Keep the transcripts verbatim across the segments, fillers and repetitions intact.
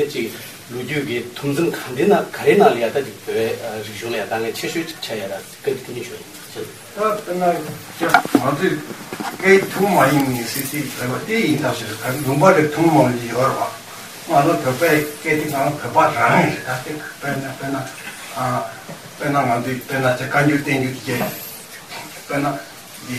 ཅིག་ལོ་རྒྱུས་ཀྱི་ཐུམ་འཛིན་གང་དེ་ན་ག་རེ་ནང་ལ་ཡ་ད་ཅིག་བོད་རིག་གཞུང་ལ་ཡ་ད་ངས་ཆེ་ཤོས་ཅིག་ཆ་ཡ་ད་སྐད་དེ་ཉིད་ཞུ་ཡ། ད་དཔེར་ན་ང་ཚོས་སྐད་ཐུན་མོང་མ་ཡིན་མིན་སྲིད་དེ་རེད་པ། དེ་ཡིན་ད་ཞེས་ག་ལུང་པ་རེ་ཐུན་མོང་མ་ཡིན་ཡོད་རེད་པ། ང་ཚོ་བོད་པའི་སྐད་དེ་ང་བོད་པ་རང་ཡིན་རེད། ད་དེ་དཔེར་ན་དཔེར་ན་ཨ་དཔེར་ན་ང་ཚོས་དཔེར་ན་ཅིག་བཀའ་འགྱུར་བསྟན་འགྱུར་དེ་བྱས། དཔེར་ན། འདི་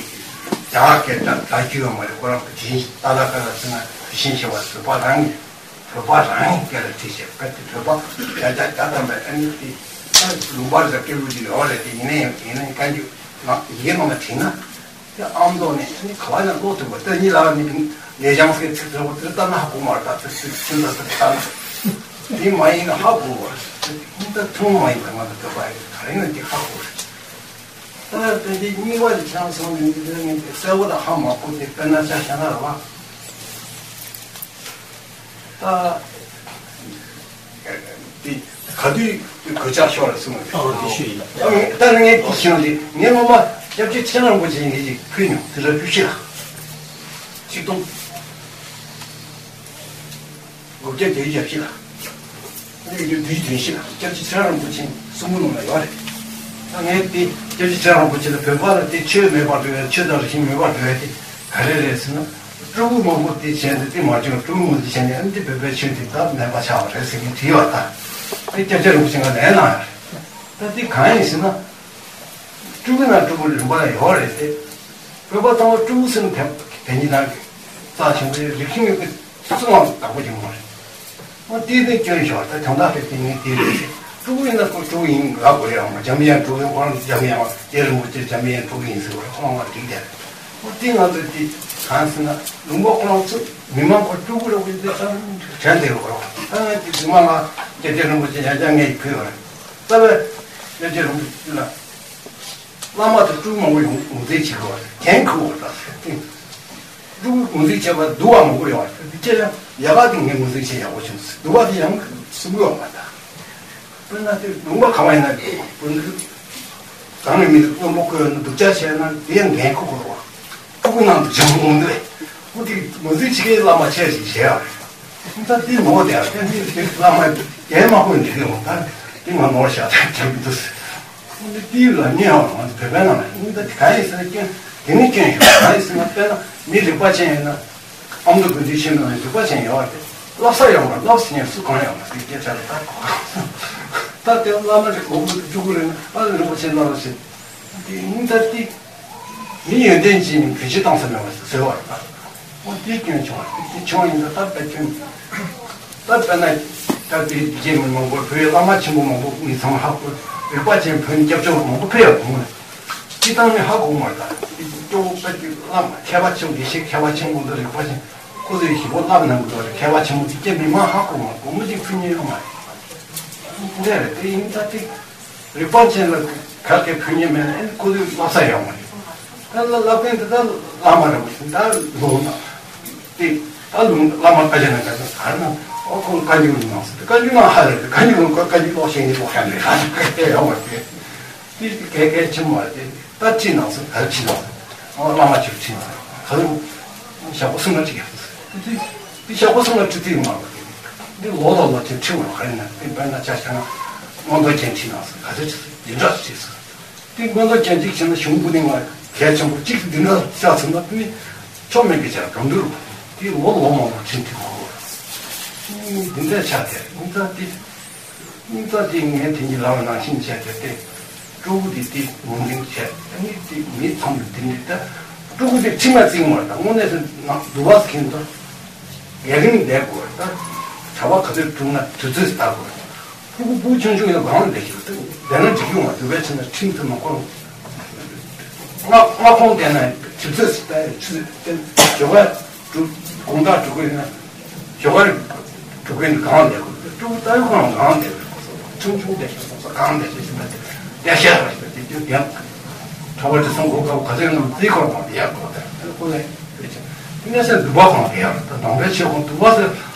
རྒྱ་གར་སྐད་དང་བརྡ་བརྒྱུད་པ་མ་རེད། ཁོ་རང་གི་དྲིན་ཏཱ་ལ་ཀ་ལ་ཟེར་ན་དེ་བཞིན་ཞེས་པ་བོད་པ་རང་གི་བོད་པ་རང་གི་སྐད་ལ་བྲིས་བྱས། སྐད་དེ་བོད་པ་རྒྱ་རྒྱ་རྒྱ་དམ་པའི་ཨ་ནི་དེ་ལུང་པ་རེ་སྐད་ལུགས་ཀྱི་ཡོད་རེད། དེ་ཡིན་ན་ཡང་ཡིན་ན་ཡང་བཀའ་འགྱུར་ནང་ཡི་གེ་ནང་ལ་བྲིས་ན་དེ་ཨ་མདོ་ནས་ཨ་ནི་ག་བ་ཡང་ཀློག་ཐུབ་པ། ད་ཉིད་ལ་ནི་ལས་བྱང་སྐད་ཚིག་ཐོག་དེ་ལྟ་ན་ཧ་གོ་མ་རེད། ད་ཚིག་ཚིག་ཚིག་ད་ཚིག་ལྟ་ན་དེ་མ་ཡིན་ན་ཧ་གོ་བ་རེད། ད་ཐུན་མ་ཡིན་པ་ང་ཚོ་བོད་པ་ཡིན་ག་རེ་ཡིན་ན་དེ་ཧ་གོ་རེད། ད་དེ་འདི་གཉིས་པ་དེ་ཆང་སོང་ནས་འདི་ལ་ངས་དེ་གསལ་པོ་དང་ཧ་མ་གོ་དེ་དཔེར་ན་ཆ་བཞག་ན་རེད་བ། ད་དེ་ག་དུས་དེ་གོད་ཆག་ཤོར་རེད་གསུངས་པ་རེད། ཨ་དེ་ཤོད་ཡིན་ལ། ད་ངས་ད་ངས་དེ་ཤེས་ཡོང་དེ་ངའི་སློབ་མ་སྐྱབས་རྗེ་ཁྲི་བྱང་རིན་པོ་ཆེ་ཡིན་ནི་ཅིག་ཕུལ་མྱོང་དེ་ལ་བཅུ་བཞི་ལ་ཆིག་སྟོང་དགུ་བརྒྱ་བརྒྱད་ཅུ་གྱ་བཞི་ལ། ཨ་ནི་བདུན་ཅུ་དོན་བཞི་ལ་སྐྱབས་རྗེ་ཁྲི་བྱང་རིན་པོ་ཆེ་གསུང་འབུམ་ནང་ལ་ཡོད་རེད། ད་ངས་དེ་སྐྱབས་རྗེ་ཁྲི་བྱང་རིན་པོ་ཆེ་ལ་བོད་པ་ལ་དེ་ཆོས་མེད་པར་འགྲོ་ཡ། ཆོས་དང་རིག་གཞུང་མེད་པར་འགྲོ་ཡ་དེ་ག་རེ་རེད་ཟེར་ན། སྤྲུལ་སྐུ་མང་པོ་དེ་བྱས་ནས་དེ་མ་བྱུང་། སྤྲུལ་སྐུ་མང་པོ་དེ་བྱས་ནས་ཨ་ནི་དེ་བོད་པའི་ཆོས་དེ་ད་མེད་པ་ཆགས་པ་རེད་ཟེར་མཁན་དེ་ཡོད། ད་དེ་སྐྱབས་རྗེ་རིན་པོ་ཆེ་ང་ལན་གནང་ཡ་རེད། ད་དེ་གང་ཡིན་ཟེར་ན། སྤྲུལ་སྐུ་ན་སྤྲུལ་སྐུ་རིམ་པ་ལ་ཡོད་རེད་དེ། བོད་པ་ཚང་མ་སྤྲུལ་སྐུ་ཟེར་ནས་དེ་དེ་ཉིད་ནང་གི་རྩ་ཆེན་པོའི་རིག་གཞུང་ཡོད་པའི་སྲུང་བ་བདག་པོ་ཡིན་པ་རེད། འོ་དེ་ནས་སྐྱོན་ཤོར། ད་དོན་དག་དེ་དེ་ནས་དེ་རེད། སྤྲུལ་སྐུ་ཡིན་ན་ཁོ་སྤྲུལ་སྐུ་ཡིན་ལབ་དགོས་ཡོད་མ། འཇམ་དབྱངས་སྤྲུལ་སྐུ་ཡིན། ཁོ་རང་འཇམ་དབྱངས་རྒྱལ་རིན་པོ་ཆེ་འཇམ་དབྱངས་སྤྲུལ་སྐུ་ཡིན་ཟེར་བ་རེད། ཁོ་རང་ལ་འགྲིག་དེ་རེད། འོ་དེ་ང་ཚོས་དེ་གང་ཟེར་ན་ལུང་པ་ཁོ་རང་ཚོ་མི་མང་ཁོ་སྤྲུལ་སྐུ་རེད་པ་ཡིན་དེ་ད་དྲན་བསྡད་དགོས་རེད་པ། ད་ང་དེ་རྫུན་མ་ལ་རྒྱལ་རྒྱལ་རིན་པོ་ཆེ་ཡང་བསྐྱར་ངས་ཕུལ་བ་རེད། རྩ་བའི་རྒྱལ་རྒྱལ་རིན་པོ་ཆེ་ལ། བླ་མ་དང་སྤྲུལ་སྐུ་མང་པོ་ཡོང་ངོས་འཛིན་བྱེད་དགོས་པ་རེད། འགན་འཁུར་དགོས་རེད། སྤྲུལ་སྐུ་ངོས་འཛིན་བྱེད་པར་སྡུག་པ་མང་པོ་ཡོད་རེད། དེ་ཁྱེད་རང་ཡག་ག་དེ་ངས་ངོས་འཛིན་བྱེད་ཡག་པོ་བྱུང་། སྡུག་པ་དེ་ཡང་གསུང་གི་ཡོད་མ་རེད། དཔེར་ན་དེ་ལུང་པ་གང་བ་ཡིན་ན་དེ་དཔོན་པོ་གང་ནས་མི་དཔོན་པོ་བསྐོས་ན་སྡུག་ཅག་བྱས་ན་དེ་ཡང་འགན་འཁུར་དགོས་རེད། སྤྲུལ་སྐུ་ནང་དུ་བྱུང་འོང་དུས་ཁོ་དེ་ངོས་འཛིན་བྱེད་མཁན་བླ་མ་ཆེ་ཞིག་བྱས་ཡོད་རེད། ད་དེ་ངོ་དེ་ཡང་དེ་བླ་མ་རྒན་མ་དཔོན་འདི་ཡོང་ད་དེ་ང་ནོར་བཞག་ད་དྲན་གྱི་འདུག་འདི་ལ་ཉེ་བ་ང་ཚོ་བོད་པའི་ནང་ལ་འདི་ད་ག་ཡིན་ཟེར་ན་སྐྱོན་དེ་ནི་སྐྱོན་ཞིག་ག་ཡིན་ཟེར་ན། དཔེར་ན་མི་རིག་པ་ཅན་ཡིན་ན་ཨ་མདོ་དགོན་སྡེ་ཆེན་མོའི་ནང་རིག་པ་ཅན་ཡོད་རེད། བསླབ་ས་ཡོད་མ་རེད། བསླབ་ས་ཉན་སུ་གང་ཡོད་མ་རེད། སྐད་ཆ་རེད། ད་ད་དེ་བླ་མ་རེད། གོང་བུ་སྤྲུལ་སྐུ་རེད་ན་ཨ་རིན་པོ་ཆེ་ན་རོ་ཞེས་དེ་ཡིན་ད་དེ། མི་ཡོན་ཏན་ཅན་གྱི་གུས་ཕྱིར་བཏང་ས་མེད་པ་ཟེར་བ་རེད། འོ་དེ་སྐྱོན་བྱུང་བ་རེད། དེ་བྱུང་བ་ཡིན་ད་ལྟ་བས་ཁྱོད་ད་དཔེར་ན་ད་དེ་རྗེ་མི་མང་པོ་བོད་བླ་མ་ཆེན་པོ་མང་པོ་མི་ཚང་མ་ཧ་གོ། རིག་པ་ཅན་བོད་ནས་སྐྱབས་བཅོལ་བ་མང་པོ་ཕེབས་ཡོད་གོང་ལ་སྤྱི་བཏང་ནས་ཧ་གོ་མ་རེད། ད་དེ་སྐྱོ་བོ་ད་དེ་བླ་མ་མཁས་པ་ཆེན་པོ་དགེ་བཤེས་མཁས་པ་ཆེན་པོ་འདི་རིག་པ་ཅན་ཁོ་ཚོས་ཞིབ་པོ་བསླབ་གནང་གི་འདུག་རེད། མཁས་པ་ཆེན་པོ་དེ་སྐྱེ་མི་མང་ཧ་གོ་མ་རེད། སྒོར་མོ་གཅིག་ཕུལ་མཁན་ཡོད་མ་རེད། འདི་རེད། དེ་ཡིན་ད་དེ། རིག་པ་ཅན་ལ་ག་གེ་ཕུལ་མཁན་མེད་ན་ཨེ་ཁོ་ཚོས་བསླབ་ས་ཡོད་མ་རེད། ད་བསླབ་མཁན་དེ་ད་བླ་མ་རེད་མ་གཏོགས་ད་ལུང་ན་དེ་ད་ལུང་བླ་མ་བཀའ་བརྒྱུད་ན་ག་ཚོད་ག་རེ་ན་ཨོ་ཁོང་བཀའ་འགྱུར་ནང་ཟེར་ཏེ་བཀའ་འགྱུར་ནང་ཧ་རེད། བཀའ་འགྱུར་ནང་བཀའ་འགྱུར་ཀློག་ཤེས་ནི་ཀློག་ཤེས་རེད། ཧ་ཅང་གལ་ཡོད་མ་རེད། དེ་གལ་གལ་ཆེན་པོ་མ་རེད། དེ་ད་ཁྲིད་གནང་སོང་། ག་རེ་ཁྲིད་གནང་སོང་། ཨོ་བླ་མ་ཁྱོད་ཁྲིད་གནང་སོང་། ག་རེ་ཞག་པོ་གསུམ་ལ་ཁྲིད་ཡག་སོང་། དེ་དེ་ཞག་པོ་གསུམ་ལ་ཁྲིད་ཐུབ་ཡོད་མ་རེད། དེ་ལོ་ལ་ལོ་དེ་ཁྲིད་འོང་། ག་རེ་ན་དེ་དཔེར་ན་ཆ་བཞག་ན་མངོན་རྟོགས་རྒྱན་ཁྲིད་གནང་སོང་། ག་ཚོད་ཁྲིད་སོང་། འདི་འདྲ་ཁྲིད་སོང་། དེ་མངོན་རྟོགས་རྒྱན་གཅིག་བྱས་ན་གཞུང་པོ་ཏི་ལ་གལ་ཆེན་པོ་གཅིག་འདི་འདྲ་ཆགས་ཚུལ་ན་དེ་ནི་ཆོ་མེད་ཀྱི་ཆ་གང་འདུལ་རུ་དེ་ལོ་ལོ་མང་པོ་ཁྲིད་ཐུབ་མ་རེད། འདི་འདྲ་ཆགས་ཏེ་ཡིན་ཙང་དེ། སྙིང་རྩ་དེ་ངས་དེ་གཉིས་ལབ་པ་ནང་བཞིན་བྱས་ཏེ་སྤྲུལ་སྐུ་དེ་དེ་ངོས་འཛིན་བྱས། ཨ་ནི་དེ་མི་ཚང་མ་དེ་འདྲ་ད་སྤྲུལ་སྐུ་དེ་ཁྲིམས་ལ་བརྩི་གི་མ་རེད། ད་དངོས་གནས་སུ་ནང་འདུལ་བ་ཟེར་མཁན་དེ་ལས་རིམ་ལས་དགོས་རེད། ད་གྲྭ་པ་ག་ཚོད་བསྡུ་ན་དུས་ཚོད་ལྟ་དགོས་རེད། སྤྲུལ་སྐུ་སྤུ་གུ་ཆུང་ཆུང་ཡང་གང་ལས་ཤེས་རེད། བསྡད་ན་འགྲིག་གི་ཡོང་བ། འདུལ་བའི་ཆ་ནས་ཁྲིམས་དེ་མ་གོ་རུང་། སྔ་སྔ་ཁོང་བསྡད་ན་དུས་ཚོད་ལྟ་ཆུ་ཚོད་བསྟན་ཞོགས་པ། སྒྲུབ། དགོང་དག་སྒྲུབ་དགོས་ན། ཞོགས་ཀར་སྒྲུབ་དགོས་ན་གང་ལས་དགོས། སྤྲུལ་སྐུ་ལྟ་བུ་ཁོ་རང་གང་ལས་དགོས། ཆུང་ཆུང་བསྡད་ཤག་སོང་ས་གང་ལས་ཤག་ཟིན་པ་དེ་བསྡད་ཤག་རེད་ཟེར་ཏེ་དེ་དེ་གྲྭ་པ་དེ་སོང་གོ་སྐབས་ག་ཚོད་ནམ་རྩིས་འཁོར་མང་དེ་ཡག་གོ་དེ་ཁོ་ལས་བེད་ཆ་དེ་ནས་སེ་འདུལ་བ་ཁོང་དེ་ཡག་ད་ནང་པའི་ཆོས་ཁོང་འདུལ་བ་ཟེར་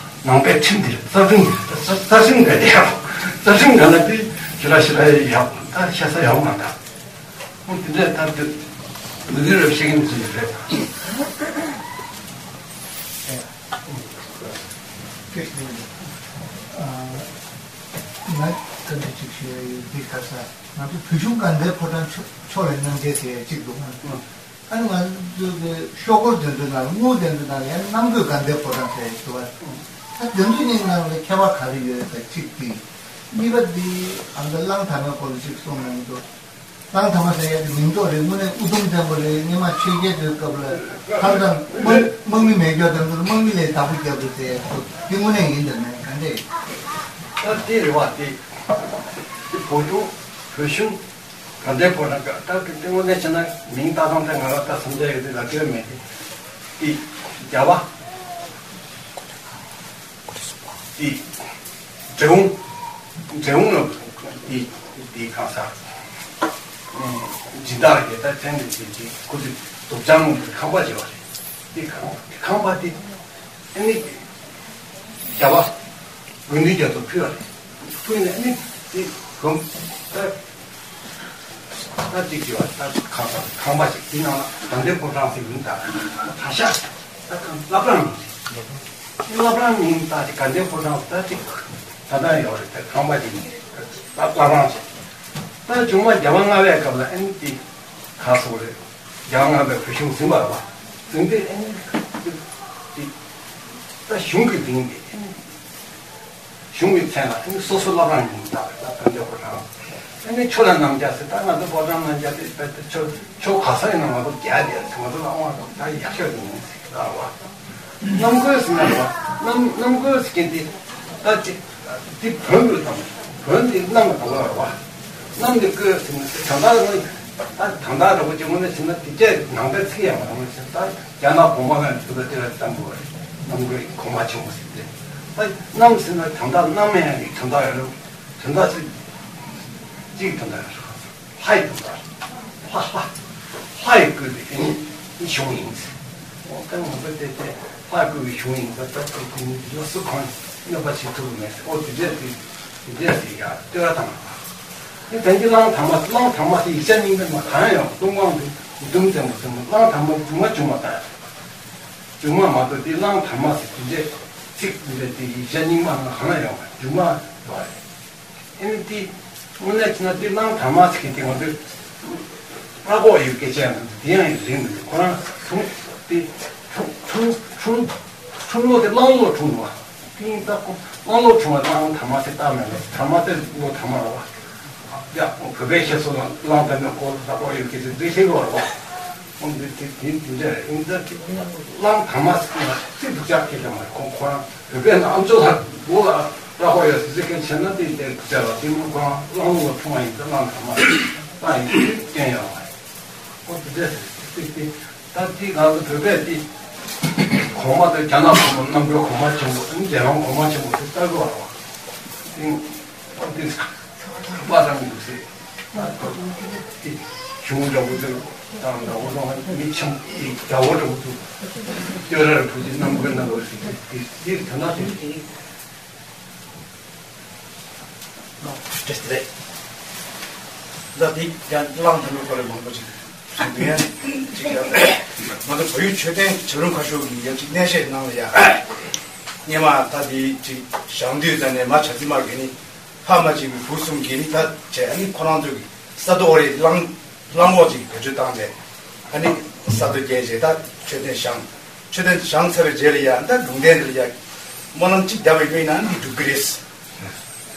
ནང་པའི་ཁྲིམས་དེ་རྩ་ཁྲིམས་རྩ་ཁྲིམས་ག་དེ་ཡག་རྩ་ཁྲིམས་ག་ན་དེ་ཞི་ར་ཞི་ར་ཡག་ད་ཤ་ས་ཡག་མ་ད། འོ་དེ་འདྲ་ལྟར་དུ་མི་དགེ་རབ་ཤེས་ཀྱི་མི་ཚོ་ཡོད་རེད། ང་བཀའ་འདྲི་གཅིག་ཞུ་ཡ་ཡོད། འདི་ག་ས་ང་ཚོ་བོད་གཞུང་དགའ་ལྡན་ཕོ་བྲང་ཕྱོགས་ཕྱོགས་ལས་རྣམ་རྒྱལ་ཟེར་ཡ་གཅིག་འདུག་ཨ་ནི་ང་ཚོ་གི་ཤོག་སྒོར་དེ་ཚོའི་ནང་ལ་དངུལ་དེ་ཚོའི་ནང་ལ་ཡང་གནམ་བསྐོས་དགའ་ལྡན་ཕོ་བྲང་ཟེར་ཡ་འདུག་ཨ། ད་དེ་ཚོའི་གཉིས་ནང་ལ་ཁྱད་པར་ག་རེ་ཡོད་ད་གཅིག་དེ། གཉིས་པ་དེ་ཨ་མདའ་གླང་དར་མའི་སྐོར་ལ་གཅིག་གསུངས་གནང་གི་འདུག་གླང་དར་མ་ཟེར་ཡ་དེ་མིང་འདོགས་རེད། དངོས་གནས་དབུ་དུམ་བཙན་པོ་རེད། སྔོན་མ་ཆོས་རྒྱལ་དེའི་སྐབས་ལ་ཧར་དང་དམག་དམག་མི་མེད་རྒྱུ་དེ་ཚོར་དམག་མི་ལས་བདག་པོ་རྒྱབ་རེད་ཟེར་ཡ་ཚོ་དེ་དངོས་གནས་ཡིན་དང་མིན་ག་འདྲས་ཡིན། ད་དེ་རེད་བ། དེ་དེ་བོད་གཞུང་བོད་གཞུང་དགའ་ལྡན་ཕོ་བྲང་ག་ད་དེ་དེ་དངོས་གནས་བྱས་ན་མིང་བཏགས་སྟངས་དེ་ང་རང་ད་བསམ་འཆར་ཡོད་དེ་ལ་སྐྱོན་མེད་དེ། དེ་རྒྱལ་བ། དེ་འབྲི་གུང་། འབྲི་གུང་ལ་དེ་དེ་གང་ཟག་སྦྱིན་བདག་རྒྱལ་དར་མཚན་ནས་བྱས་རྗེས་ཁོ་ཚོས་གདུགས་བྱང་ངོས་ཀྱི་ཁང་པ་བྱས་པ་རེད། དེ་ཁང་ཁང་པ་དེ་ཨ་ནི་རྒྱལ་བ་དགུང་ལྡན་རྒྱ་མཚོར་ཕུལ་བ་རེད། ཕུལ་ནས་ཨ་ནི་དེ་གོམ་ད། ད་གཅིག་བྱས་པ་ད་ཁང་པ་ཁང་པ་ཞིག་དེ་ནང་ལ་དགའ་ལྡན་ཕོ་བྲང་ཟེར་མིང་བཏགས། ད་ཤག་ད་ཁང་བླ་བྲང་མིང་ཟེར། བླ་བྲང་མིང་བཏགས་ཏེ་དགའ་ལྡན་ཕོ་བྲང་ད་ཅིག་ད་ལྟ་ཡོད་རེད། ད་ཁང་པ་ཅིག་ནས་ད་བླ་བྲང་ཟེར། ད་བྱུང་བ་རྒྱལ་བ་ལྔ་པའི་སྐབས་ལ་ཨ་ནི་དེ་ག་སོགས་རེད། རྒྱལ་བ་ལྔ་པས་བོད་གཞུང་ཟིན་པ་རེད་བ། ཟིན་ཏེ་ཨ་ནི་དེ་ད་གཞུང་གི་མིང་དེ་ཨ་ནི། གཞུང་གི་མཚན་ལ་ཨ་ནི་སོ་སོ་བླ་བྲང་ཡིན་ད་ད་དཔལ་འབྱོར་ཕོ་བྲང་། ཨ་ནི་ཆོས་ལ་རྣམ་རྒྱལ་ཟེར། ད་ང་ཚོ་ཕོ་བྲང་རྣམ་རྒྱལ་དེ་དཔེ་དེ་ཆོས་ཆོས་ག་ས་ཡིན་ན་ང་ཚོ་རྒྱལ་དེ་ང་ཚོ་ལ་དབང་དང་ད་ཡག་ཤོས་དེ་ཡིན་ཟེར་ད་བ། གནམ་བསྐོས་ཟེར་ན་བ། གནམ་གནམ་བསྐོས་ཟེར་མཁན་དེ་ད་ཅི་དེ་བོན་རུ་དང་བོན་དེ་གནམ་ལ་དང་བ་བ། གནམ་དེ་བསྐོས་ཟེར་ན་དེ་ད་ལྟ་ད་ད་འདྲ་བོ་ཅིག་དངོས་གནས་བྱས་ན་དེ་སྐད་ནང་པའི་ཚིག་ཡང་མ་རེད་ཟེར། ད་རྒྱ་ནག་གོང་མ་ལ་འདི་ལ་དེ་ལ་བསམ་དགོས་རེད། གནམ་བསྐོས་གོང་མ་ཆེན་པོ་ཟེར་ཏེ། ད་གནམ་ཟེར་ན་ད་ལྟ་གནམ་ཡང་རིགས་ད་ལྟ་ཡང་རུང་ད་ལྟ་ཚིག་གཅིག་ད་ལྟ་ཡང་རུང་ལྷ་ཡི་ད་ལྟ་ལྷ་ལྷ་ལྷ་ཡི་བསྐོས་པའི་ཨ་ནི་གཞུང་ཡིན་ཟེར། འོ་ད་ང་ཚོ་དེ་དེ་ལྷ་བསྐོས་པའི་གཞུང་ཡིན་ཟེར། ད་ཁོ་ཁོ་ལ་སུ་གང་གནོད་པ་བྱེད་ཐུབ་ཀྱི་མེད་ཟེར། འོ་དེ་འདྲས་དེ་དེ་འདྲས་ཟེར་ཡ་ལྟོས་དང་། ཨེ་ད་གིན་གླང་དར་མ་གླང་དར་མ་དེ་ཡིག་ཆ་རྙིང་པའི་ནང་གང་ཡང་ལྟུང་བའི་དུས་དུམ་བཙན་པོ་ཟེར་མོ་གླང་དར་མ་མཇུག་མ་བྱུང་བ་དང་། མཇུག་མ་མ་གཏོགས་དེ་གླང་དར་མ་ཟེར་དེ་འདྲས་ཚིག་དེ་འདྲས་དེ་ཡིག་ཆ་རྙིང་པ་ནང་གང་ཡང་མཇུག་མ་ཡོད་རེད། ཨེ་ནི་དེ་དངོས་གནས་བྱས་ན་དེ་གླང་དར་མ་ཟེར་མཁན་དེ་ང་ཚོས་ཀླ་ཀོག་ཡོད་སྐད་ཆ་ཡང་དེ་ཡང་ཡིན་རེད་མི་འདུག་ཁོ་རང་ཁྲུང་དེ་ཁྲུང་ཁྲུང་ཁྲུང་ཁྲུང་ལོ་དེ་གླང་ལོ་འཁྲུངས་པ། དེ་ཡིན་ད་ཁོ་གླང་ལོ་འཁྲུངས་པ་གླང་དར་མ་ཟེར་བཏགས་མེད་ལ་དར་མ་དེ་ལོ་དར་མ་རེད་བ། ཡ་བོད་པའི་བཤད་སྲོལ་ལ་གླང་དར་མའི་སྐོར་ལ་ད་ཁོ་ཡོད་ཀྱི་རེད་འདི་ཤེས་དགོས་རེད་བ། ཁོང་འདི་དེ་དེ་དེ་འདྲ་རེད། ཡིན་ད་དེ་གླང་དར་མ་ཟེར་ན་ཚིག་སྡུག་ཅག་སྐད་ཆ་མ་རེད། ཁོང་ཁོ་རང་བོད་པའི་ནང་ཨམ་ཅོག་ལ་མགོ་ལ་ར་ཧོ་ཡོད་ཟེར་ཟེར་མཁན་བྱས་ན་དེ་དེ་སྡུག་ཅག་ལ་དེ་མོ་ཁོ་རང་གླང་ལོ་ལ་འཁྲུངས་པ་ཡིན་ད་གླང་དར་མ་ཟེར་ཡིན་དེ་སྐྱོན་ཡོད་མ་རེད། ཁོང་དེ་འདྲ་ཟེར་ཚིག་དེ། ད་དེ་ང་ཚོ་བོད་པས་དེ་གོང་མ་དང་རྒྱ་ནག་གོང་མ་གནམ་བསྐོས་གོང་མ་ཆེན་པོ་དང་རྒྱལ་དབང་གོང་མ་ཆེན་པོ་དེ་ལྟ་དགོས་པ་རེད་བ། དེ་ཨ་དེ་པ་རང་འདུག་ཟེར། ད་དེ་གཞུང་འདྲ་བོ་དེ་དང་འདྲ་བོ་དང་མི་ཆེན་པོ་དེ་རྒྱལ་པོ་འདྲ་བོ་དེ་སྟོད་ར་རིན་པོ་ཆེ་གནམ་བསྐོས་གནམ་བསྐོས་ཟེར་དེ་དེ་དེ་ད་ན་དེ། བཀྲ་ཤིས་བདེ་ལེགས། ད་འདི་ཡང་གླང་དར་མའི་སྐོར་ལ་མང་པོ་ཅིག་གསུངས་འདུག་ཡང་ཅིག་ཡང་ང་ཚོ་བལ་ཡུལ་ཆོས་ལྡན་བྱ་རུང་ཁ་ཤོར་གྱི་ཡང་ཅིག་གནས་བཤད་གནང་ལ་ཡ། སྔོན་མ་ད་འདི་ཅིག་ཞང་དུས་ད་ནས་མ་བྱ་རྩི་མ་གི་ནི་ཕ་མ་གཅིག་གི་བུ་གསུམ་གྱི་ནི་ད་བྱས་ཨ་ནི་ཁོ་རང་ཚོ་གི་ས་རྡོ་རེ་གླང་གླང་འོག་ཅིག་བེད་སྤྱོད་བཏང་སྟེ་ཨ་ནི་ས་རྡོ་བརྒྱབ་རྗེས་ད་ཆོས་ལྡན་ཞང་། ཆོས་ལྡན་ཞང་ཚར་བའི་རྗེས་ལ་ཡང་ད་ལུང་བསྟན་འདི་ལ་ཡང་སྨོན་ལམ་གཅིག་བརྒྱབ་པ་ཡིན་ན་འདི་འགྲུབ་ཀྱི་རེད།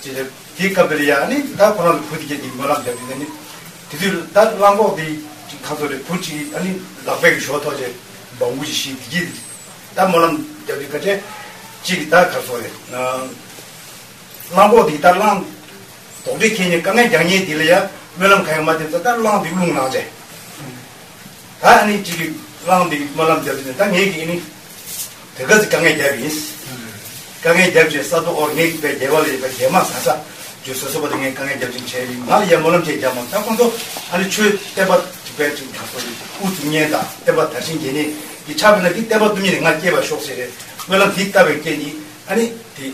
ཅེས་དེའི་སྐབས་དེ་ལ་ཡང་ནི་ད་ཁོ་རང་ལ་བུ་དེ་སྐྱེས་ཀྱི་སྨོན་ལམ་བརྒྱབ་ཡོད་ནི། དེ་དུས་ད་གླང་གོག་དེ་ཁ་ཐོག་རེ་བུ་གཅིག་ཨ་ནི་ལག་པས་ཀྱི་ཞོ་ཐོགས་རྗེས་འབངས་བུ་ཞིག་ཤི་དེ་སྐྱེས་དེ། ད་སྨོན་ལམ་བརྒྱབ་དེ་ཁ་ཆེ་གཅིག་ད་ཁ་ཐོག་རེ། གླང་པོ་དེ་ད་གླང་། དོག་དྲི་ཁྱེར་ཉེ་དཀའ་ངལ་རྒྱག་ཉེ་དེ་ལ་ཡ་སྨོན་ལམ་གང་ཡང་མ་བཏབ་ཙང་ད་གླང་དེ་རླུང་ལངས་རྗེས། ད་ཨ་ནི་གཅིག་གིས་གླང་དེ་སྨོན་ལམ་བརྒྱབ་ནས་ད་ངེད་ཀྱིས་ཨ་ནི་དེ་ག་ཚོད་དཀའ་ངལ་རྒྱབ་ཡིན། དཀའ་ངལ་རྒྱབ་རྗེས་ས་རྡོ་ཨོར་ངེད་ཀྱིས་པའི་རྒྱལ་བ་ལ་ཡོད་པའི་རྒྱལ་མ་ཟ་ས་ཇོ་སོ་སོ་པ་དེ་ངས་དཀའ་ངལ་རྒྱབ་ཅིང་བྱས་ཡིན། ང་ལ་ཡ་སྨོན་ལམ་ཅིག་རྒྱབ་མ་ད་ཁོང་ཚོ་ཨ་ནི་ཆོས་བསྟན་པ་དེ་པའི་ཅིག་དྲག་པོ་ཡིན་དབུ་བཙུགས་ཉེ་དང་བསྟན་པ་དར་ཞིང་རྒྱས་ནས་ཀྱི་ཆགས་པ་ན་དེ་བསྟན་པ་བསྟུན་ཉེ་ནས་ང་སྐྱེས་པ་ཤོག་ཟེར་རེད། སྨོན་ལམ་དེ་བཏབ་པའི་རྐྱེན་གྱིས་ཨ་ནི་དེ།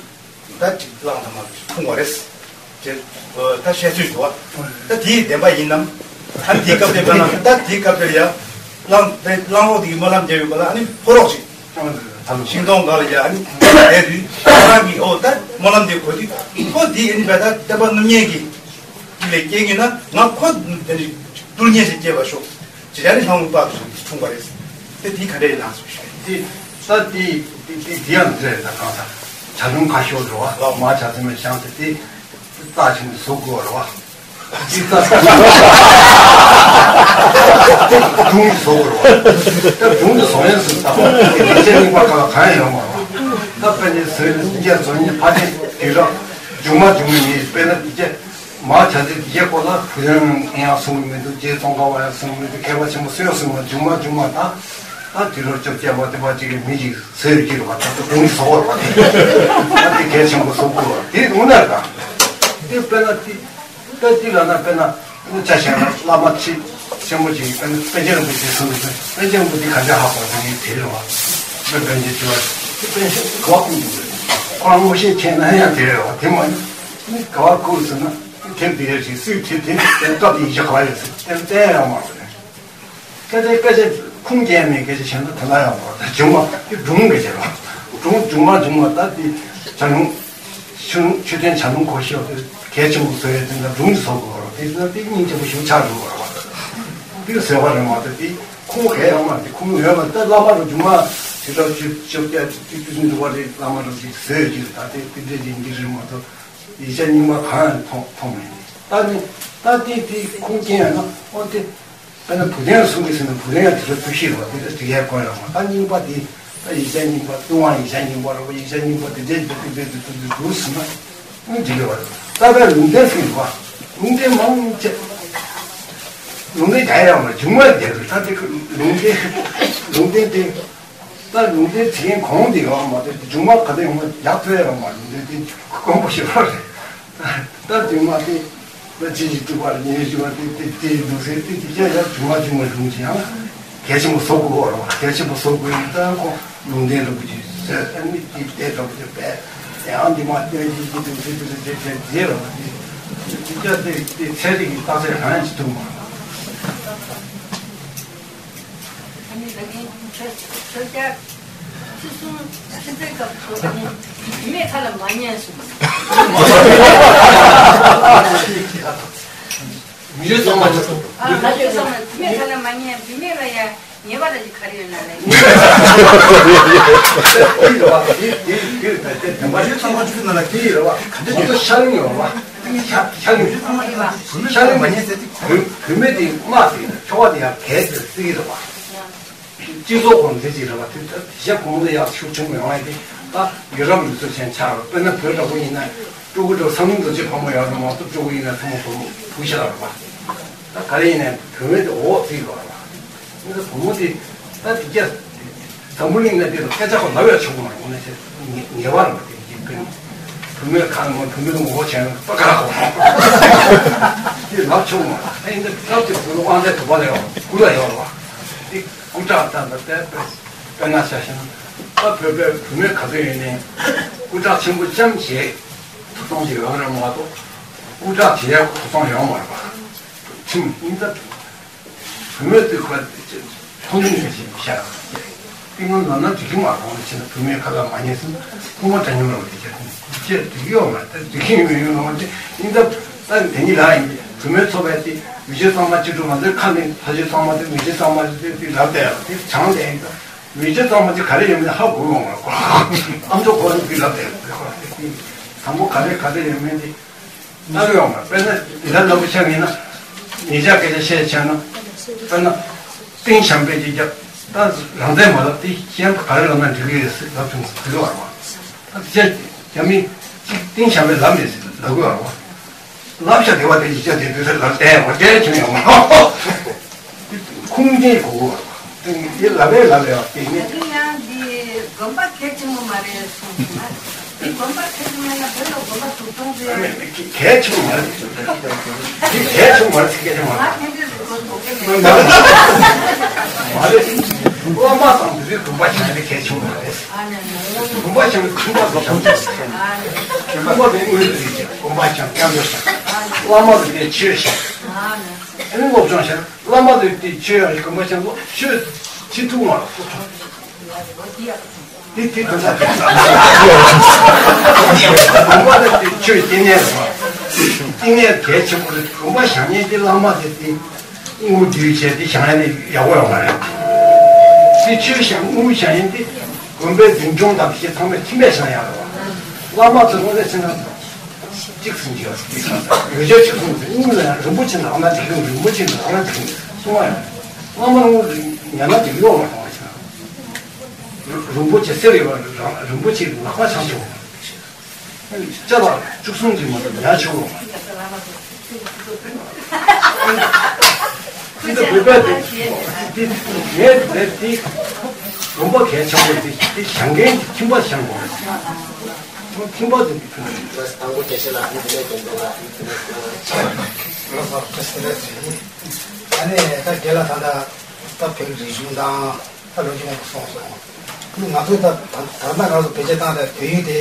ད་ཅིག་གླང་དར་མ་འཁྲུངས་པ་རེད། ཅེས་ད་བཤད་སྲོལ་འདུག་བ། ད་དེའི་བདེན་པ་ཡིན་ནམ། ཨ་ནི་དེའི་སྐབས་དེ་དཔེར་ན་ད་དེའི་སྐབས་དེར་ཡ། གླང་དེ་གླང་འོག་དེ་གི་སྨོན་ལམ་རྒྱབ་ཡོད་པ་ལ་ཨ་ནི་ཕོ་རོག་ཅིག་ཤིང་སྡོང་སྒང་ལ་ཡ་ཨ་ནི་བསྡད་དུས་ཁོ་རང་གིས་ཨོ་ད་སྨོན་ལམ་དེ་གོ་དུས་ཁོ་འདི་ཨ་ནི་བས་ད་བསྟན་པ་སྣུམ་ཉལ་གྱི་དེ་ལས་སྐྱེས་ཀྱི་ན་ང་ཁོ་དེ་ནི་ཏུལ་ཉལ་ཞིག་སྐྱེས་པ་ཤོག་ཅེས་ཡ་ནི་ལྷ་མོ་དཔག་ཏུ་འཁྲུངས་པ་རེད། དེ་དེ་ག་འདྲ་ཡིན་ནམ་ཞུ་ཞུ། དེ་ད་དེ་དེ་དེ་དེ་ཡང་འདི་རེད། ད་གང་ལྟར་བྱ་ལུང་ཁ་ཤོར་འགྲོ་བ་ལགས་མ་བྱ་ཚེ་མའི་ཤང་དེ་དེ་རྩ་ཆེན་བཟོ་དགོས་རེད་བ། ཅི་ལྟར་སྒྲུང་བཟོ་བར་བ། སྒྲུང་དུ་བཟོ་ཡང་སུ་ལྟ་བ་དེ་ལས་ཆེན་གཉིས་པ་ག་ལ་གང་ཡང་ཡོང་མ་རུང་། ད་དཔེ་ནི་བཟོས་ནས་འདི་རྒྱ་བཟོ་ཉིད་ཕ་ཆེན་དུས་རབས་མཇུག་མ་མཇུག་མ་ཉིད་དཔེར་ན་འདི་རྒྱ་མ་བྱ་ཚིག་འདི་རྒྱ་སྐོར་ལ་བུ་ཡང་ཡང་གསུང་གི་མི་འདུག་རྗེ་ཙོང་ཁ་པ་ཡང་གསུང་གི་མི་འདུག་མཁས་པ་ཆེན་པོ་སུ་ཡང་གསུང་གི་མ་མཇུག་མ་མཇུག་མ་ད་ད་དུས་རབས་བཅོ་བརྒྱད་པ་དེ་པ་གཅིག་གི་མི་གཅིག་བཟོས་ཀྱི་རེད་བ། ད་སྒྲུང་བཟོ་བར་བ་དེ་ད་དེ་གལ་ཆེན་པོ་བཟོ་དགོས་བ་དེ་དངོས་གནས་དང་དེ་དཔེར་ན་དེ། ད་འདི་ལ་ན་དཔེར་ན་ཆ་བཞག་ན་བླ་མ་ཆེ་ཆེན་པོ་ཅིག་དཔེར་ན་པཎ་ཆེན་རིན་པོ་ཆེ་གསུངས་འདུག་པཎ་ཆེན་རིན་པོ་ཆེ་ག་འདྲ་ཧ་གོ་དེ་ཡིན་དེ་རེད་བ། དཔེ་པཎ་ཆེན་ཆེ་བ་དེ་པཎ་ཆེན་ག་བ་ཀུན་ཏུ་ཁོ་རང་ངོ་ཤེས་ཆེ་ན་ཡང་དེ་རེད་བ། དེ་མ་ཡིན་ག་བ་ཀུན་ཟེར་ན་དེ་དེ་རེད་ཅིག་སུས་དེ་དེ་དེ་སྐབས་དེ་ཡིན་ཤག་ག་བ་ཡོད་ཟེར་དེ་བསྟན་ཡང་མ་རེད། སྐད་ཆ་སྐད་ཆ་ཁུངས་སྐྱེལ་མེད་སྐད་ཆ་བཤད་ན་དེ་ལ་ཡང་མ་རེད། ད་སྒྲུང་བ་དེ་སྒྲུང་སྐད་ཆ་རེད་བ། སྒྲུང་སྒྲུང་མ་སྒྲུང་མ་ད་དེ་བྱ་ལུང་། ཆུ་ཆུ་ཐོན་བྱ་ལུང་གོ་ཤེས་པ་དེ་གལ་ཆེན་པོ་བཟོ་ཡས་དེ་འདྲ་སྒྲུང་གི་བཟོ་དགོས་རེད། དེ་ན་དེ་སྙིང་རྗེ་པོ་ཞིག་ཆགས་འགྲོ་བ་རེད་བ། དེ་བཟོས་པ་རེད་མ་གཏོགས་དེ་ཁུངས་གས་ཡོད་མ་རེད། དེ་ཁུངས་ཡོད་མ་རེད། ད་བླ་མ་རུ་སྒྲུང་མ་དེ་འདྲ་ཆུ་ཆུ་བརྒྱ་ཆུ་ཆུ་ཆུ་འདུག་པ་རེད། བླ་མ་རུ་ཞིག་བཟོས་ཀྱི་རེད། ད་དེ་དེ་འདྲ་ཅིག་འདི་རེད་མ་གཏོགས་ཡིག་ཆ་རྙིང་པ་གང་ཡང་མཐོང་མཐོང་མེད། ད་ནི་ད་དེ་དེ་ཁུངས་སྐྱེལ་ཡོད་ན་ཨོ་དེ། དཔེར་ན་བུ་སྟོན་གསུང་གི་ཟེར་ན་བུ་སྟོན་ཡང་དེ་ཚོ་ཐུགས་གཤིས་རེད་བ། དེ་ཚོ་དེ་གའི་སྐོར་ཡང་མ་ད་རྙིང་པ་དེ་ད་ཡིག་ཆ་རྙིང་པ་ལྟུང་བ་ཡིག་ཆ་རྙིང་པ་རེད་བ། ཡིག་ཆ་རྙིང་པ་དེ་འདྲའི་དེ་དེ་དེ་དེ་དེ་འདུག་ཟེར་ན་ཨང་འགྲིག་གི་བ། ད་ལྟ་ལུང་བསྟན་ཟེར་གི་བ། ལུང་བསྟན་མང་ཆེ་ལུང་བསྟན་རྒྱག་ཡ་མ་སྒྱུ་མ་རྒྱག་གི་ད་དེ་ལུང་བསྟན་ལུང་བསྟན་དེ་ད་ལུང་བསྟན་བྱེད་མཁན་གོང་དེ་ཡོད་མ་རེད། དེ་སྒྱུ་མ་ག་དུས་ཡོང་བ་རྒྱག་ཐུབ་ཡ་ཡོད་མ་རེད། ལུང་བསྟན་དེ་དཀོན་པོ་ཞེ་དྲག་རེད། ད་དུས་མ་དེ་ད་ཅི་ཞིག་ཐུབ་པར་ཉེ་ཞུ་བ་དེ་དེ་དེ་འདུག་ཟེར་དེ་དེ་སྐྱ་ཡར་བྱུང་བ་བྱུང་བ་བྱུང་ཅི་ཡང་གལ་ཆེན་པོ་བཟོ་དགོས་རོགས། གལ་ཆེན་པོ་བཟོ་དགོས་ཡིན། ད་ཁོ་ལུང་བསྟན་རིན་པོ་ཆེ་ཟེར་ཨ་ནི་དེ་བལྟས་འགྲོ་བྱེད་པས་ཡང་འདི་མ་སྟོན་ཅི་ཅི་འདུག་ཟེར་དེ་དེ་དེ་དེ་རོགས་དེ་དེ་སྐྱ་དེ་དེ་ཚན་རིག་གི་རྟགས་གསལ་གང་ཡང་ཅི་ཐུབ་མ་རེད། ཨ་ནི་ད་ངས་ཆོས་ཆོས་རྒྱལ་ཁྲི་སྲོང་ཁྲི་སྲོང་སྐབས་སུ་ད་ངས་བུད་མེད་ཁ་ལ་མ་ཉན་གསུངས། མི་ཆོས་ཚང་མ་ཆོས། ཨ་ང་ཆོས་ཚང་མ་བུད་མེད་ཁ་ལ་མ་ཉན། བུད་མེད་ལ་ཡ་ཉེས་པ་ལ་ཡི་ག་རེ་ཡོད་ན་ལས། དེ་རེད་བ། དེ་དེ་དེ་དེ་དེ་མི་ཆོས་ཚང་མ་ཆོས་ན་ལ་དེ་རེད་བ། ག་འདྲ་ང་ཚོ་ཤར་ཡོང་བ། ཤར་ཤར་ཡོང་། ཤར་ཡོང་མ་ཉན་ཟེར་དེ་བུད་མེད་དེ་དམག་དེ་ཁྱོ་ག་དེ་ཡང་གལ་ཆེ་ཟེར་གི་རེད་བ། སྤྱི་ཚོགས་ཁོངས་འདི་ཅིག་རེད་བ། དེ་ལྟར་དེ་བཞིན་གོང་དུ་ཡག་ཤུགས་ཆེན་པོ་ཡོང་ཡ་དེ་ད་ཡུལ་རབས་མི་ཚོ་ཆེན་ཆགས་རེད། དཔེར་ན་བོད་འདྲ་པོ་ཡིན་ན་སྤྲུལ་སྐུ་འདྲ་བསམ་བློ་འདྲ་ཅིག་ཕོ་མོ་ཡོད་རེད་མ་གཏོགས་སྤྲུལ་སྐུ་ཡིན་ན་ཐུན་མོང་ཐུན་མོང་བུ་ཤ་རེད་བ། ད་ག་རེ་ཡིན་ནའི་བུད་མེད་དེ་འོག་བརྩིགས་ཡོད་རེད་བ། ཡིན་ན་བུ་མོ་དེ་ད་དེ་རྒྱ་འཛམ་བུ་གླིང་ན་དེ་ལ་སྐད་ཆ་ཁོ་ལབ་ཡ་ཆོག་གི་མ་རེད། འོ་ན་ཆེ་ངེས་པ་རེད་བ། དེ་རྒྱུ་དཔེར་ན་བུད་མེད་གང་མ་བུད་མེད་ངོ་རྒོལ་བྱས་ན་ད་ག་རེ་གོ་དེ་ལབ་ཆོག་གི་མ་རེད། ད་ཡིན་ན་སྐབས་དེ་བུ་མོ་དབང་ཆེན་དུ་བ་ལ་ཡོད་རེད་བ། དེ་སྐུ་དྲག་ད་ད་ལྟ་དཔེ་དཔེར་ན་ཆ་བཞག་ན་ད་བོད་པའི་བུད་མེད་ག་ཚོད་ཡོད་ནའི་སྐུ་དྲག་ཆེན་པོ་ལྕམ་ཞིག་ཐུབ་ཚང་ཞིག་ཡོད་རེད་མ་གཏོགས་སྐུ་དྲག་བྱེད་ཡག་ཐུབ་ཚང་ཡོད་མ་རེད་པ། ཁྲིམས་ཡིན་ད་བུད་མེད་ཚོས་ཁོ་ཚོ་མཐོང་ཆུང་བྱེད་བཞིན་བཤད་པ་རེད། དེ་སྔོན་ལ་ན་འགྲིག་གི་མ་རེད། འོ་ན་ཕྱིན་ན་བུད་མེད་ཁ་ལ་མ་ཉན་ཟེར་ན་ཁུངས་མ་འདྲ་མཉམ་རེད་པ། དེ་ཁྱེད་ཁྱེད་འགྲིག་གི་ཡོད་མ་རེད། ད་འགྲིག་གི་ཡོད་མེད་ཡོད་མ་རེད། ཡིན་ད་ད་དེ་གཉིས་ལ་ཡིན་བུད་མེད་ཚོ་བས་དེ་མི་ཆོས་གཙང་མ་བཅུ་དྲུག་ང་ཚོའི་ཁ་ནས་ལྷ་ཆོས་གཙང་མ་དེ་མི་ཆོས་གཙང་མ་དེ་དེ་ལབ་བསྡད་ཡོད་དེ་བྱང་བསྡད་ཡིན་ད། མི་ཆོས་གཙང་མ་ཅིག་ག་རེ་ཡིན་མིན་ཧ་གོ་མ་རེད། ཨ་མཆོག་ཁོ་ནི་དེ་ལབ་བསྡད་ཡོད་དེ་ཁོ་དེ་དང་པོ་ག་རེ་ག་རེ་ཡིན་མིན་དེ། ལྟ་གི་ཡོང་བ། དཔེར་ན་འདི་ལྟར་ལབ་པ་ཆགས་ཡིན་ན། ཉེ་ཆར་སྐད་ཆ་བཤད་བྱས་ན། དཔེར་ན། ཏིང་ཞམ་པའི་ཅིག་རྒྱབ། ད་རང་བཙན་མ་ལབ་དེ་གཞན་ག་རེ་ལབ་ན་འགྲིག་གི་རེད་ཟེར་ལབ་བྱུང་ཟེར་གི་བར་བ། ད་དེ་རྒྱ་མི་གཅིག་ཏིང་ཞམ་པའི་ལབ་མེད་ཟེར་ལབ་གི་བར་བ། ལབ་བྱ་དེ་བ་དེ་ཡིག་ཆ་དེ་དུས་ཚོད་ལ་བལྟས་བ་བལྟས་བྱུང་ཡོང་བ། ཁུངས་སྐྱེལ་དགོས་བ། དེ་ལབ་པས་ལབ་པས་བ་དེ་ནི། ཡང་འདི་དགོན་པ་གལ་ཆེན་པོ་མ་རེད་གསུངས་སོང་ན། འདི་དགོན་པ་གལ་ཆེན་པོ་ཡིན་ན་བོད་ལ་དགོན་པ་དྲུག་སྟོང་ཙམ་ཡོད་རེད། གལ་ཆེན་པོ་མ་རེད། འདི་གལ་ཆེན་པོ་མ་རེད། སྐད་ཆ་མ་རེད། ང་ཕན་ཚུན་དགོན་དགོས་ཀྱི་མེད། མ་རེད། བླ་མ་དང་འདི་ཚོའི་དགོན་པ་བཞེངས་ནས་གལ་ཆེན་པོ་མ་རེད། ཨ་ནི་ཨ་ནི། དགོན་པ་བཞེངས་ནས་ཁང་པ་བཟོ་ཐུབ་ཀྱི་མ་རེད། ཨ་ནི། ཁང་པ་དེ་དངུལ་དེ་རེད། དགོན་པ་བཞེངས་སྐྱབས་བཅོལ་བཞེངས། བླ་མ་དེ་དེ་ཆོས་བཞེངས། ཨ་ནི། ཨ་ནི་སློབ་སྦྱོང་བྱས། བླ་མ་དེ་དེ་ཆོས་ཡང་དགོན་པ་བཞེངས་སོ་ཆོས་ཅི་ཐུབ་མ་རེད། དེ་དེ་དོན་དག་དེ། དགོན་པ་དེ་ཆོས་བསྟེན་གནས་རེད་བ། བསྟེན་གནས་གལ་ཆེན་པོ་རེད། དགོན་པ་བཞེངས་མཁན་དེ་བླ་མ་དེ་དེ་དངུལ་བསྡུས་བྱས་དེ་བཞེངས་ཡ་ནི་ཡག་པོ་ཡོད་མ་རེད། དེ་ཆོས་བཞེངས་དངུལ་བཞེངས་ཡིན་དེ་དགོན་པའི་མདུན་ལྗོངས་དང་ཞེས་ཚང་མས་ཁྱིམ་པས་བཞེངས་ཡག་རེད་བ། བླ་མ་ཚོ་དངོས་གནས་བྱས་ན་གཅིག་གསུང་གི་ཡོད། ཡོད་ཆོས་གཅིག་གསུང་གི་ཡོད། དངུལ་ལ་རིན་པོ་ཆེ་ནང་ན་དེ་གི་རིན་པོ་ཆེ་ནང་ན་དེ་གི་གསུང་བ་ཡོད། བླ་མ་དངུལ་ཉར་ན་དེ་གི་ཡོད་མ་སོང་བ་བྱས་ན། རིན་པོ་ཆེ་གསེར་ཡོད་པ་རང་རིན་པོ་ཆེ་ལག་པ་འཆང་ཆོག་ལྕགས་ལ་བཅུ་གསུམ་གྱི་མ་གཏོགས་ཉར་ཆོག་གི་མ་རེད། འདི་ལྟ་བུའི་དཔེ་དེ་དེ་ངས་དེ་དེ་དགོན་པ་གལ་ཆེན་པོ་དེ་དེ་བཞེངས་མཁན་གྱི་ཁྱིམ་པ་བཞེངས་དགོས་རེད། ཁྱིམ་པ་དེ་དེ་ཁྱོད་ནས་དང་པོ་དེ་ཤེས་ལ་ནི་དེ་ནས་དེ་འདྲ་ལ་ནི་དེ་ནས་ལོ་སར་ཁྲི་སི་ལ་ཟེར་ནི། ཨ་ནི་ད་རྒན་ལགས་ད་ལྟ་ད་བོད་ཀྱི་རིག་གཞུང་དང་། ད་ལོ་རྒྱུས་མང་པོ་གསུངས་སོང་། ང་ཚོས་ད་ད་ད་ལྟ་ང་ཚོ་བེད་སྤྱོད་བཏང་བའི་བོད་ཡིག་དེ་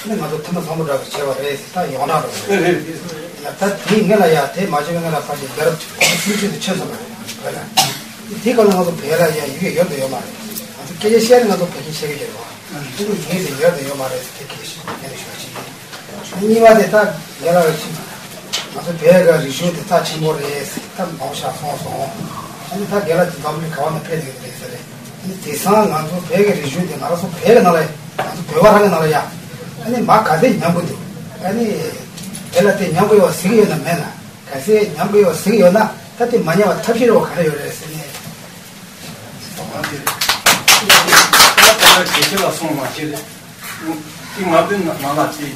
ནི་ང་ཚོ་ཐུན་མོང་བཟང་པོ་འདྲ་བོ་བྱས་པ་རེད་ཟེར། ད་ཡོངས་གྲགས་འདྲ་བོ་རེད། ད་དེའི་སྔོན་ལ་ཡ་དེ་མ་བྱས་པའི་སྔོན་ལ་ཕལ་ཆེར་རྒྱལ་རབས་བཅུ་གསུམ་བཅུ་བཞི་དེ་ཆོད་སོང་བ་རེད། བོད་ལ་དེའི་སྐབས་ལ་ང་ཚོ་བོད་ལ་ཡ་ཡི་གེ་ཡོད་དང་ཡོད་མ་རེད། ང་ཚོ་སྐད་ཆ་བཤད་ནས་ང་ཚོ་བོད་སྐད་བཤད་ཀྱི་ཡོད་རེད་བ། ང་ཚོ་ཡི་གེ་དེ་ཡོད་དང་ཡོད་མ་རེད་ཟེར་དེ་སྐད་ཆ་ཞིག་ཉན་ཞུ་བ་ཅིག་ཡིན། གཉིས་པ་དེ་ད་རྒན་ལགས་ཀྱིས་ང་ཚོ་བོད་ཀྱི་རིག་གཞུང་དེ་རྩ་ཆེན་པོ་རེད་ཟེར་ད་མང་པོ་ཞིག་གསུངས་སོང་། ཨ་ནི་ད་རྒན་ལགས་ཀྱིས་འཛམ་གླིང་ག་བ་ན་ཕེབས་བསྡད་ཀྱི་རེད་ཟེར་རེད། ཨ་ནི་དེང་སང་ང་ཚོ་བོད་ཀྱི་རིག་གཞུང་དེ་ང་རང་ཚོ་བོད་ཀྱི་ནང་ལ་ང་ཚོ་བོད་པ་རང་གི་ནང་ལ་ཡ། ཨ་ནི་མ་ག་ཚད་ཉམས་ཀྱི་འདུག་ཨ་ནི་རྒན་ལགས་དེ་ཉམས་ཀྱི་ཡོད་ཟེར་གྱི་ཡོད་ན་མེད་ན། ག་ཚད་ཉམས་ཀྱི་ཡོད་ཟེར་གྱི་ཡོད་ན་ད་དེ་མ་ཉམས་པ་ཐབས་ཤེས་རེ་བ་ག་རེ་ཡོད་རེད་ཟེར་ནས། ད་ལྟ་དགེ་བཤེས་ལ་གསུངས་མ་བྱེད་རེད། དེ་ང་ཚོའི་ནང་ལ་དེ་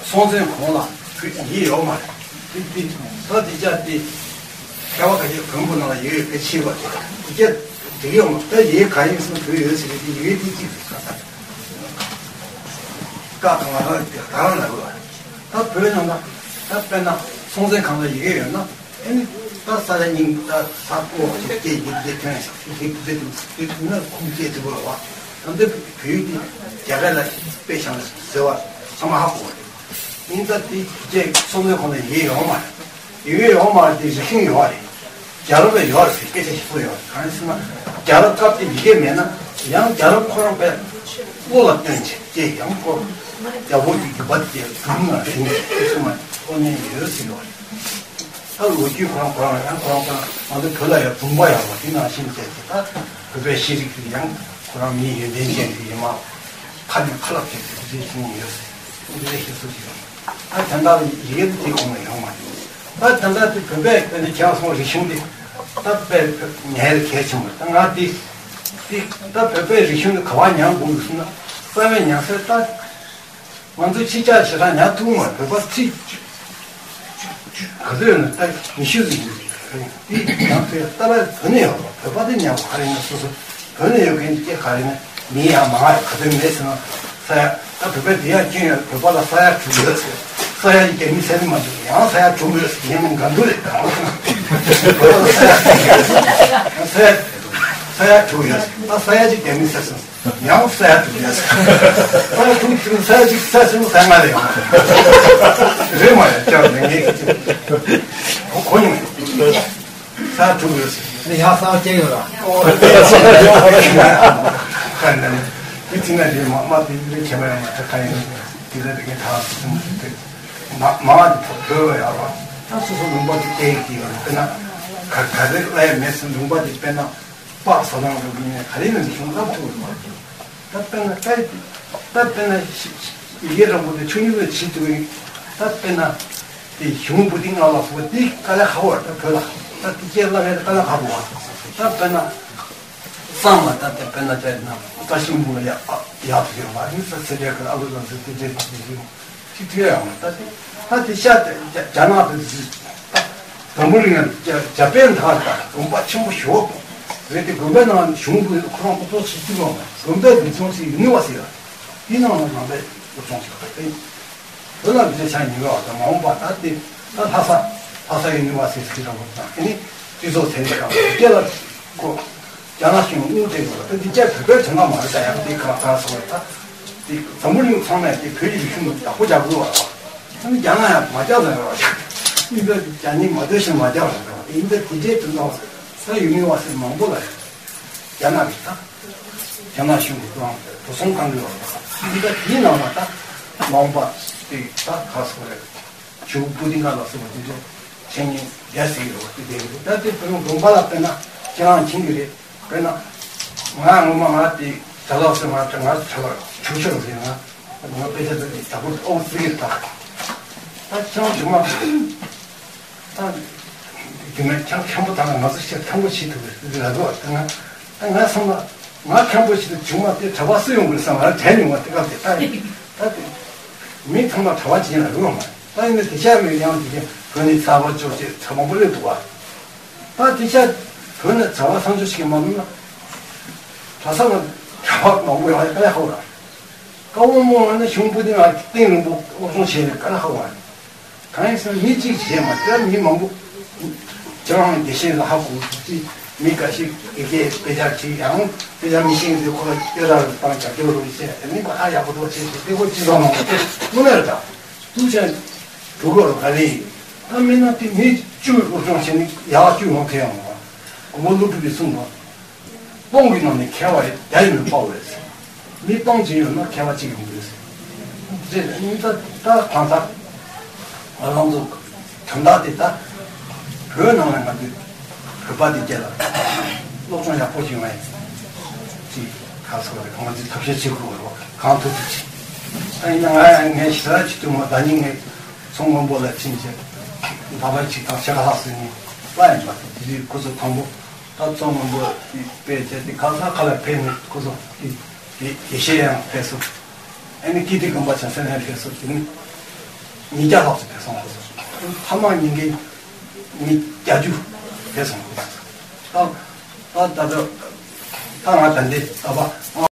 སྲོང་བཙན་གོང་ལ་བོད་ཡིག་ཡོད་མ་རེད། དེ་དེ་ད་དེ་ཅག་དེ་མཁས་པ་ཁ་ཤས་བོན་པོ་ནང་ལ་ཡོད་ཡོད་དཔེ་ཆེ་བ་དེ་དེ་ཅག་དེ་ཡོད་མ་ད་ཡིག་ག་ཡིན་སོང་བོད་ཡོད་ཟེར་གི་དེ་ཡོད་དེ་གཅིག་རེད། ད་ད་བཀའ་གང་ལ་ད་རང་ལ་རོལ་བ་ད་བོད་ནང་ལ་ད་དཔེར་ན་སྲོང་བཙན་གང་ལ་ཡི་གེ་ཡོད་ན། ཨ་ནི་ད་ས་ཆ་རྙིང་པ་ས་ཀོ་ཞིག་སྐད་ཡིག་དེ་ཐོན་ཞིག་ཡིག་དེ་དེ་དེ་ན་ཁུངས་སྐྱེལ་ཐུབ་པ་བ། ད་འདི་བོད་ཡིག་དེ་རྒྱ་སྐད་ལ་དཔེ་བཞག་ནས་ཟེར་བ་ཚང་མ་ཧ་གོ་བ་རེད། ཡིན་ད་དེ་རྗེས་སོང་བའི་ཁོ་ན་ཡི་གེ་ཡོད་མ་རེད། ཡི་གེ་ཡོད་མ་རེད་དེ་རིག་གཞུང་ཡོད་རེད། རྒྱ་རབས་ལ་ཡོད་རེད་ཟེར་སྐད་ཆ་ཞིག་གསུངས་ཡོད་རེད། གང་ཡིན་ཟེར་ན་རྒྱ་རབས་སྐབས་དེ་ཡི་གེ་མེད་ན་ཡང་རྒྱ་རབས་ཁོ་རང་དཔེ་བློ་ལ་བཏོན་བྱས་ཀྱེ་ཡང་ཁོ་རྒྱ་བོད་ཀྱི་རྒྱུད་པ་དེ་སྒྲུང་ན་རིང་ཞིག་གསུངས་མ་ཁོ་ནས་ཡོད་ཟེར་ཡོད་རེད། ད་ལོ་རྒྱུས་ཁོ་རང་ཁོ་རང་ཡང་ཁོ་རང་ཁོ་རང་ང་ཚོ་བོད་ལ་ཡང་སྒྲུང་པ་ཡོད་པ་དེ་ནང་བཞིན་བྱས་ཏེ་ད་བོད་པའི་ཤེས་རིག་དེ་ཡང་ཁོ་རང་མིའི་ཡོན་ཏན་ཅན་དེ་ཡིན་མ་ཁ་ནས་ཁ་ལབ་བྱས་ཏེ་དེ་འདྲའི་གསུང་ཡོད་ཟེར་དེ་འདྲའི་ཤེས་སུ་ཡོད། ད་དེ་འདྲ་ཡི་གེ་དེ་གོང་ལ་ཡོང་མ་ཡོང་། ད་དེ་འདྲ་དེ་བོད་པའི་དེ་འདྲ་ཁྱེད་རང་སོང་རིག་གཞུང་དེ་ད་དཔེ་ངའི་གལ་ཆེན་པོ་ད་ང་དེ་དེ་ད་བོད་པའི་རིག་གཞུང་དེ་ག་བ་ཉར་དགོས་ཟེར་ན་རྩ་བའི་ཉར་སའི་ད། ང་ཚོ་ཕྱི་རྒྱལ་ཞེ་དྲག་ཉར་ཐུབ་མ་རེད། བོད་པ་ཚིག་ག་ཚོད་ཡོད་ན་ད་ཉི་ཤུ་ཙམ་ཡོད་རེད། དེ་ཡང་ཚོས་ལྟ་བ་བོད་ནས་ཡོད་པ་བོད་པ་དེ་ཉར་བ་ག་རེ་ཡིན་ན་སོ་སོ་བོད་ནས་ཡོད་མཁན་སྐད་ག་རེ་ཡིན་ན་མི་ཡང་མང་ཡོད་ག་ཚོད་མེད་ཟེར་ན་ས་ཡ་ད་བོད་པ་དེ་ཡང་སྐྱོན་ཡོད། བོད་པ་ལ་ས་ཡ་དྲུག་ཡོད་ཟེར། ས་ཡ་གཅིག་རྒྱ་མི་ཟེར་ནི་མ་འདུག་ཡང་ས་ཡ་དྲུག་ཡོད་ཟེར། ཡིན་ནའང་འགལ་འདུ་རེད། ད་བོད་པ་ལ་ས་ཡ་དྲུག་ཡོད་ཟེར། ཡང་ས་ཡ་ས་ཡ་དྲུག་ཡོད་ཟེར། ད་ས་ཡ་གཅིག་རྒྱ་མི་ཟེར་སོང་། ཡང་ས་ཡ་དྲུག་ཡོད་ཟེར། ས་ཡ་དྲུག་ཅིག་ས་ཡ་གཅིག་ས་ཡ་གསུམ་ས་ཡ་ལྔ་རེད་ཡང་། རེད་མ་རེད་ཅག་ལས་ངེས་ཀྱི་ཅིག་གོ་གོ་ཡིན། ས་ཡ་དྲུག་ཡོད་ཟེར། ནི་ཡང་ས་ཡ་གཅིག་ཡོད་ར། ཨོ་རེད། ཁ་ནས་དེ་ཅི་ན་དེ་མ་མ་དེ་དེ་ཁྱེད་མ་ཡང་མ་ཐ་ཁ་ཡིན། དེ་ལས་དེ་གའི་ཐག་སུ་མ་དེ་མ་མ་དེ་ཐོབ་བོད་ཡོད་ར། ད་སོ་སོ་ལུང་པ་དེ་སྐད་ཀྱི་ཡོད་རེད། དཔེར་ན་ག་ག་རེ་ལ་ཡ་མེད་སོང་ལུང་པ་དེ་དཔེར་ན། པར་བཟོ་སྟངས་རུ་ཡིན་ནའི་ག་རེ་ཡིན་ན་གཞུང་ལབ་ཐུབ་ཡོད་མ་རེད། ད་དཔེར་ན་ད་ད་དཔེར་ན་ཡི་གེ་རིང་པོ་དེ་ཆོས་ཉིད་ལ་བྲིས་འདུག་ད་དཔེར་ན་དེ་གཞུང་པོ་ཏི་ལྔ་ལ་སོགས་པ་དེ་དཀའ་ལས་ཁག་པོ་རེད། ད་བོད་ལ་ད་དེ་སྐད་ལབ་ཡ་དེ་དཀའ་ལས་ཁག་པོ་བ། ད་དཔེར་ན་གཙང་མ་ད་ལྟ་དཔེར་ན་དཔེར་ན་བཀྲ་ཤིས་འབུམ་ལ་ཡག་ཡག་ཏུ་ཡོད་པ་ཡིན་ས་ཚེ་འདས་ཀྱི་ཨ་ལོ་ལ་ཚོ་དེ་འདྲའི་དེ་ཡིན། ཅི་ཐུབ་ཡང་མ་ལྟ་སྟེ། ད་དེ་ཤ་དེ་རྒྱ་རྒྱ་ནག་དེ་འཛུལ། ད་འཛམ་བུ་གླིང་ཡང་རྒྱ་རྒྱ་དཔེ་མཐའ་དང་དགོན་པ་ཆེན་པོ་ཞིག་རེད་དེ། དགོན་པའི་ནང་གཞུང་དུ་ཁོ་རང་ཨུ་ཚུགས་བྱེད་ཀྱི་ཡོད་མ་རེད། དགོན་པའི་འཛིན་སྐྱོང་ཞིག་ཡུ་ནི་ཝར་སི་ལ་དེའི་ནང་ལ་ནང་པའི་ཨུ་ཚུགས་ཞིག་རེད་དེ། བོད་ལ་འཛིན་ཆ་ཉེ་བ་དང་མ་འོངས་པ་ད་དེ་ད་ལྷ་ས་ལྷ་ས་ཡུ་ནི་ཝར་སི་ཊི་ཟེར་གྱི་རེད་པ། དང་ཨ་ནི་སྤྱི་ཚོགས་ཚན་རིག་དང་དེ་ལ་ཁོ། རྒྱ་ནག་གཞུང་དངུལ་སྤྲད་དགོས་པ་ད་འདི་ཅག་བོད་པའི་དོན་དག་མ་རེད། ད་ཡང་འདི་ག་ག་སོགས་ད་འདི་འཛམ་བུ་གླིང་ཚང་མས་འདི་བོད་ཀྱི་རིག་གཞུང་བདག་པོ་རྒྱག་དགོས་པ་རེད་བ། ད་ནི་རྒྱ་ནག་ཡང་མ་རྒྱག་ཟེར་བ་ཞིག་ཨིན་ད་རྒྱ་ནི་མ་སྡོད་ཤིང་མ་རྒྱག་ཟེར་བ་ཨིན་ད་དེ་འདྲའི་དོན་དག་ས་ཡུལ་མི་བ་སེ་མང་པོ་ལ་རྒྱ་ནག་གི་ད་ རྒྱ་ནག་གཞུང་གི་ཏང་འགྲོ་སོང་བཏང་གི་ཡོད་རེད། འདི་ག་དེའི་ནང་ལ་ད་མ་འོངས་པ་དེ་ད་ག་སོ་རེད། ཇོ་བོ་པུ་ཏིན་ག་ལ་སོགས་པ་དེ་ཚོ་འཆད་ཉན་རྒྱ་སྲིད་ཡོད་དེ་དེ་རེད། ད་དེ་བོད་ལུང་དགོན་པ་ལ་དཔེར་ན་ཁྱེད་རང་མཁྱེན་གི་རེད། དཔེར་ན་ང་ངོ་མ་ང་དེ་གྲྭ་ལོག་སེ་ང་ང་གྲྭ་ལོག་ཆུང་ཆུང་རེད། ང་ང་དཔེ་ཆ་དེ་ད་བུ་ཨོ་ཙི་གི་ད་ད་ཁྱེད་རང་ཇོ་མ། ད་རྒྱུ་མེད་ཁྱང་ཁྱང་པོ་དང་ང་ཚོ་ཤ་ཁྱང་པོ་བྱེད་ཐུབ་པའི་ལ་དོ། ད་ང་ད་ང་བསམ་ན་ང་ཁྱང་པོ་བྱེད་དུ་བྱུང་བ་དེ་གྲྭ་པ་སུ་ཡོང་དགོས་བསམ། ང་དྲན་མྱོང་བ་དེ་སྐབས་དེ་ད་ད་དེ་མི་ཚང་མ་གྲྭ་པ་བྱེད་ལ་རུང་བ། ད་ཡིན་ན་དེ་ཤ་མེད་ཡང་དེ་བོད་ནས་ཚ་བ་ཅོག་ཅེས་ཚ་མང་པོ་སླེབས་འདུག་བ། ད་དེ་ཤ་བོད་ནས་ཚ་བ་སང་ཅོག་ཞིག་མ་ནུས་ན་གྲྭ་ས་ལ་གྲྭ་པ་མང་པོ་ཡོང་ཡ་ཀ་ཡ་ཧོ་ར། ཀ་བོ་མོ་ང་ནི་གཞུང་པུ་ཏི་ང་ཏིང་རིང་པོ་སློབ་སྦྱོང་བྱས་ནས་ཀ་ལ་ཧ་བ། གང་ཡིན་ཟེར་ན་མི་གཅིག་བྱས་མ་དེ་མི་མང་པོ་ཁྱེད་རང་དགེ་བཤེས་ལ་ཧ་གོ་ཅི། མི་འགའ་ཞིག་དགེ་རྒན་དཔེ་ཆ་ཁྲིད་ཡང་དཔེ་ཆ་མི་ཤེས་ཟེར་ཁོ་ལ་སྐད་གྲགས་རུ་བཏང་བྱ་སྐྱོ་རུ་བཤད་དེ་མི་ཁོ་ཨ་ཡག་པོ་འདུག་བྱས་ཏེ་དེ་ཁོ་ཅི་བཟང་མང་པོ་དེ་དངོས་གནས་རེད། ད་ཐུགས་ཆེན་འགྲོ་དགོས་རུ་ག་ལེ་ཡིན། ད་མི་ན་དེ་མི་བཅུ་སློབ་སྦྱོང་བྱས་ནས་ཡག་བཅུ་ཡོང་ཐེ་ཡང་མ་གོང་མ་ཀླུ་སྒྲུབ་པའི་གསུང་བ། སྟོང་གི་ནང་ནས་མཁས་པ་རེ་བརྒྱ་ཡིན་མིན་དཔའ་བོ་རེད་ཟེར། མི་སྟོང་ཅིག་ཡོད་ན་མཁས་པ་གཅིག་ཡོང་གི་རེད་ཟེར། རེད། ད་ད་གང་ལྟར་ང་རང་ཚོ་དོན་དག་དེ་ད་བོད་ནང་ལ་ང་ཚོས་བོད་པ་དེ་སྐྱེ་ལ་སློབ་སྦྱོང་ཡག་པོ་ཞིག་ཡོང་ཡ་ཅིག་ག་སོ་རེད། ང་ཚོས་ཐབས་ཤེས་བྱེད་དགོས་རེད། གང་ཐུབ་ཐུབ་ཅིག་ད་ཡིན་ན་ང་ཡང་ངས་ཞེ་དྲག་ཅིག་ཐུབ་མ། ད་ནི་ངས་ཚོང་དཔོན་པོ་ལ་ཕྱིན་བྱས་ད་བར་ཅིག་དང་ཤ་ཁ་ལྷག་ཟེར་ནས་ལ་ཡིན་པ་དེ་དུས་ཁོ་ཚོ་དང་པོ། ད་ཚོང་དཔོན་པོ་དེ་དཔེ་བྱས་ཏེ་ག་ས་ག་ལ་ཕེབས་ནས་ཁོ་ཚོ་དེ་དེ་དགེ་བཤེས་ཡང་ཕེབས་སོང་། ཨ་ནི་ཀིརྟི་དགོན་པ་བྱང་སེམས་ཡང་ཕེབས་སོང་། དེ་ནི་ཉིས་བརྒྱ་ལྷག་ཙམ་ཕེབས་སོང་ཁོ་ཚོ། ཐ་མག་ཉིན་གྱི་མི་བརྒྱད་ཅུ་ཕེབས་སོང་ཁོ་ཚོ། ད་ད་ད་ད་ང་ད་འདི་ད་པ།